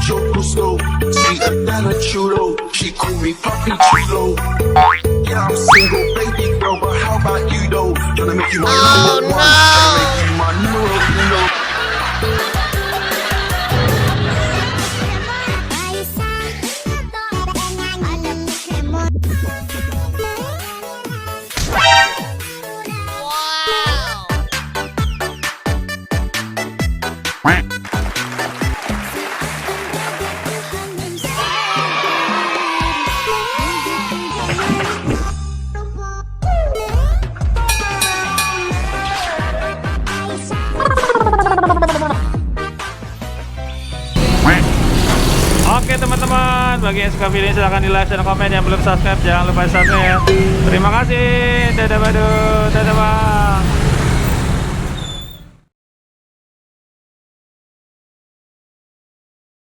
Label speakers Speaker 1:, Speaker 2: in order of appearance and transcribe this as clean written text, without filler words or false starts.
Speaker 1: Choco slow, sweeter than a churro. She call me Papi Chulo. Yeah, I'm single, baby girl, but how about you though? Tryna make you my number one, tryna make you my numero uno.
Speaker 2: Oke teman-teman, bagi yang suka video ini silahkan di like dan komen, yang belum subscribe jangan lupa subscribe ya. Terima kasih, dadah badu, dadah bye.